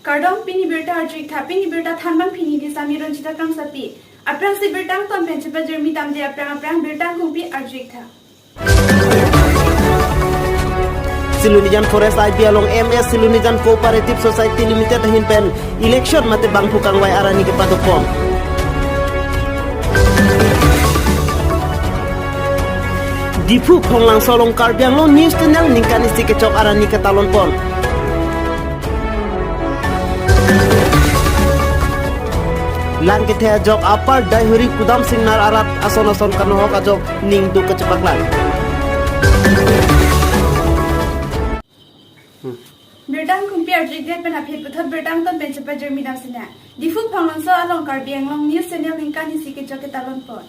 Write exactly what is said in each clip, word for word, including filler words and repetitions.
Kardom, pini birta arju-ik tha. Pini birta thanbang pini di Sami Ronjita Kangsapi. Aphrangsi birta angton pen chepajirmi damde aphrang aphrang birta angkungpi arju-ik tha. Silonijan Forest I B along M S Silonijan Cooperative Society Limited ahin pen election mate bangphu kangvai arani kepadopon. Diphu Phonglangso along Karbi Anglong News Channel ningkan isi kechok arani ketalonpon. Lang kethe ajok apar Daihuri Kudam Singnar arat ason ason kanohok ajok ningduk kachepaklang. Birta angkungpi arju-ik det pen aphi puthot birta angton pen chepajirmi damsinang. Diphu Phonglangso along Karbi Anglong News Channel ningkan isi kechok ketalonpon.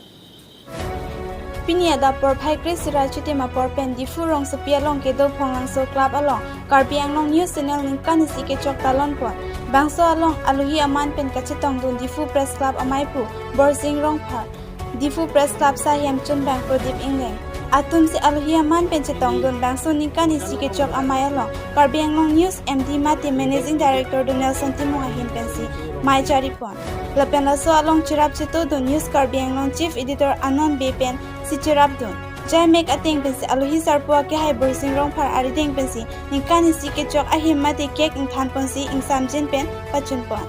Pini adap porphai kre-isi ra chitim apor pen Diphu rongsopi along kedo Phonglangso Club along Karbi Anglong News Channel ningkan isi kechok talonpon. Bangso along alohi aman pen kachetongdun Diphu Press Club amei aphu Borsing Rongphar, Diphu Press Club sahem chunbang Prodip Engleng atumsi alohi aman pen chetongdun bangso ningkan isi kechok amei along Karbi Anglong News M D mate Managing Director Donelson Timung ahin pensi mei charipon. Lapen laso along cherap chetodun News Karbi Anglong Chief Editor Anon Bey pensi cherapdun. Jaimek ateng pensi alohi sarpo akehai Borsing Rongphar arideng pensi ningkan isi kechok ahim mate cake ingthanponsi ingsamjin pen pachunpon.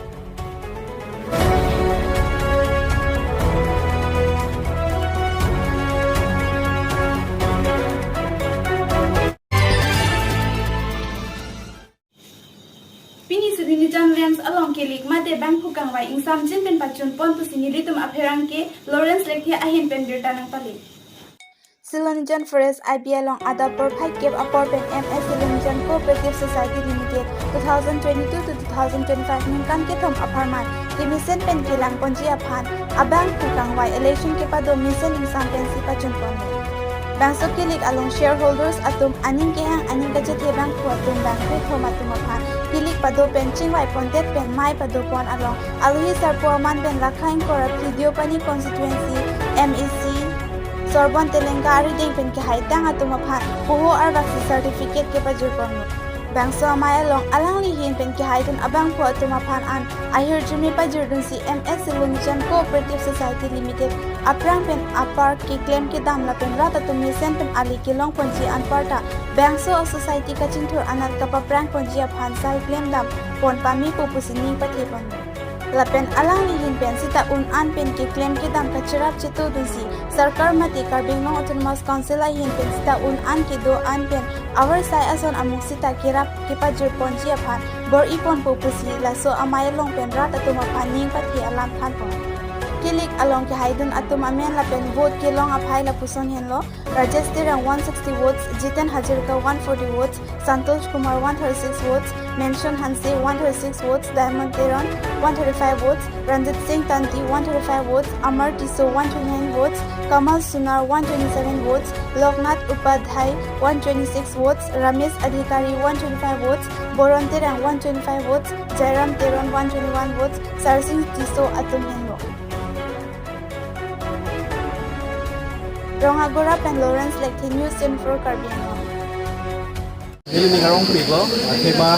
Pini Silonijan Lamps along kelik mate bangphu kangvai ingsamjin pen pachunpon pusi nelitum apherangke Lawrence Lekthe ahin pen birta nangpale. Silonijan Forest I B along adap porphai kep apor pen M S Silonijan Cooperative Society Limited two thousand twenty-two to two thousand twenty-five ningkan kethom apharman kemesen pen kelangponji aphan abangphu kangvai election kepado mesen ingsam pensi pachunpon. Bangso kelik along shareholders atum aning kehang aning kachethe bangphu atum bang krethom atum aphan kelik pado pen chingvai pondet pen mei padopon along alohi sarpo aman pen Lakha ingkoi ra phli Deopani constituency M A C Sorbon Telenga arideng pen kehaitang atum aphan poho arvaksi certificate kepajirponlo. Bangso amei along alangli ahin pen kehaidun abangphu atum aphan an ahirjume pajirdunsi M S Silonijan Cooperative Society Limited aphrang pen apar keklem kedam lapen rat atum mesen pen ali kelongponji anparta bangso a-society kachingthur anat kapaprangponji aphan sai klemdam pon pame pu pusi ning pathepon. Lapen alangli ahin pen sita un an pen keklem kedam kacherap chetodunsi Sarkar mate Karbi Anglong Autonomous Council ahin pen sita un an kedo an pen avar sai ason amuk sita kerap kepajirponji aphan bor-iponpo pusi laso amei along pen rat atum aphan ning pathe alam thanpon. Kelik along kehaidun atum amen lapen vote kelong aphai lapuson henlo: Rajesh Terang one sixty votes, Jiten Hazarika one forty votes, Santosh Kumar one thirty-six votes, Mention Hanse one thirty-six votes, Diamond Teron one thirty-five votes, Ranjit Singh Tanti one thirty-five votes, Amar Tisso one twenty-nine votes, Kamal Sunar one twenty-seven votes, Loknath Upadhyay one twenty-six votes, Ramesh Adhikari one twenty-five votes, Boron Terang one twenty-five votes, Jairam Teron one twenty-one votes, Sarsing Tisso atum henlo. Rong Agora pen Lawrence Lekthe, News Channel four Karbi Anglong. Neli ning arongpiklo, athema,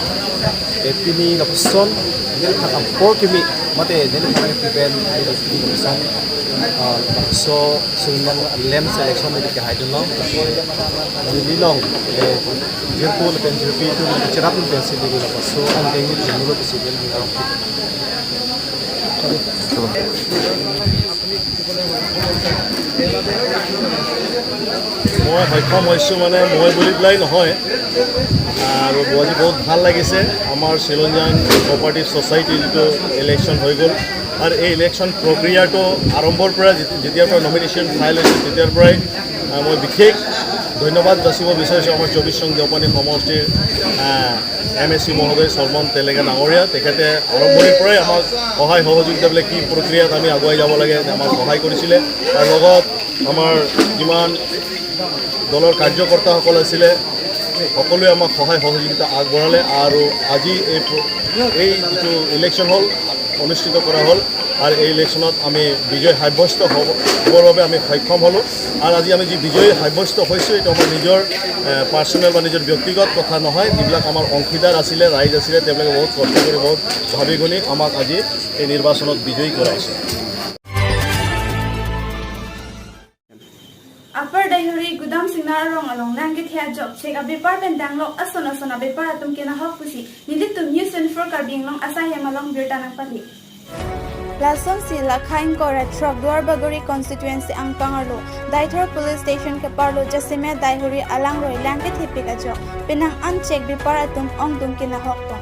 eh, pini lapuson, neli thak apor kimi, mate neli thak pipen, neli pini lapuson, ah, lapuson, Silonijan Lamps election neli kehaidunlo, neli long, eh, jirpo lapen jirpi atum cherap pen si neli lapuson, an kengit jumlo pusi neli ning arongpik. মই সক্ষম হৈছোঁ মানে মই বুলি পেলাই নহয়, আৰু আজি বহুত ভাল লাগিছে। আমাৰ চিলনীজান কোঅপাৰেটিভ ছ'চাইটিৰ যিটো ইলেকশ্যন হৈ গ'ল, আৰু এই ইলেকশ্যন প্ৰক্ৰিয়াটো আৰম্ভৰ পৰা যেতি-, যেতিয়াৰ পৰা নমিনেশ্যন ফাইল হৈছে, তেতিয়াৰ পৰাই, আহ, মই বিশেষ ধন্যবাদ যাচিব বিচাৰিছোঁ আমাৰ চৌবিশ নং দেওপানী সমষ্টিৰ, আহ, এম এ চি মহোদয় চৰ্মন তেলেঙা ডাঙৰীয়া। তেখেতে আৰম্ভণিৰ পৰাই আমাক সহায় সহযোগিতা বোলে কি প্ৰক্ৰিয়াত আমি আগুৱাই যাব লাগে, আমাক সহায় কৰিছিলে। আৰু লগত আমাৰ যিমান দলৰ কাৰ্যকৰ্তাসকল আছিলে, সকলোৱে আমাক সহায় সহযোগিতা আগবঢ়ালে আৰু আজি এই প্ৰ- এই যিটো ইলেকশ্যন হ'ল, অনুষ্ঠিত কৰা হ'ল আৰু এই ইলেকশ্যনত আমি বিজয় সাব্যস্ত হ'ব- হ'বৰ বাবে আমি সক্ষম হ'লোঁ। আৰু আজি আমি যি বিজয়ী সাব্যস্ত হৈছোঁ, এইটো আমাৰ নিজৰ পাৰ্চনেল বা নিজৰ ব্যক্তিগত কথা নহয়। যিবিলাক আমাৰ অংশীদাৰ আছিলে, ৰাইজ আছিলে, তেওঁলোকে বহুত কষ্ট কৰি, বহুত ভাবি গুণি আমাক আজি এই নিৰ্বাচনত বিজয়ী কৰাইছে। Upper Daihori Gudam Singnar arong along lang kethe ajok chek abepar pen danglok ason ason abepar atum kenahok pusi nelitum News twenty-four Karbi Anglong asai hem along birta nangpali. Lasonsi Lakhain Koret Throk Duarbagori Constituency angpang arlo Deithor Police Station keparlo jasemet Daihori alangroi lang kethepik ajok penang an chek bepar atum ongdung kenahok pon.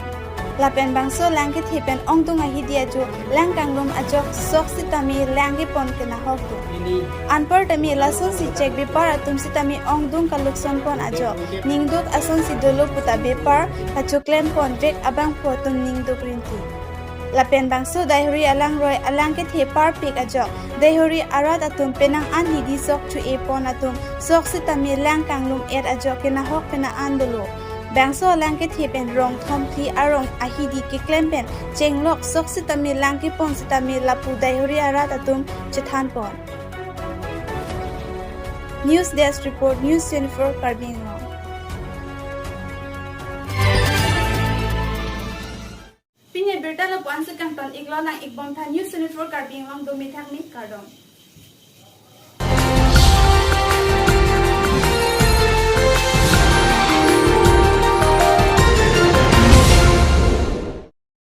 Lapen bangso lang kethe pen ongdung ahidi ajo lang kanglum ajok sok sitame lang kepon kenahok do. Anpar tame lasonsi chek bepar atum sitame ongdung kalukson pon ajok ningduk asonsi dolo puta bepar kachoklem pon vek abangphu atum ningduk rinti. Lapen bangso Daihori alangroi alang kethe parpik ajok Daihori arat atum penang an hidi sok chu-e pon atum sok sitame lang kanglum et ajok kenahok penang an dolo. Bangso alang kethe pen rong thom phli arong ahidi keklem pen chenglok sok sitame lang kepon sitame lapu Daihori arat atum chethan pon. News Desk Report, News twenty-four Karbi Anglong. Pini birta lapu-an si kangton iklo, nang-ikbom tha. News twenty-four Karbi Anglong do methang ni kardom.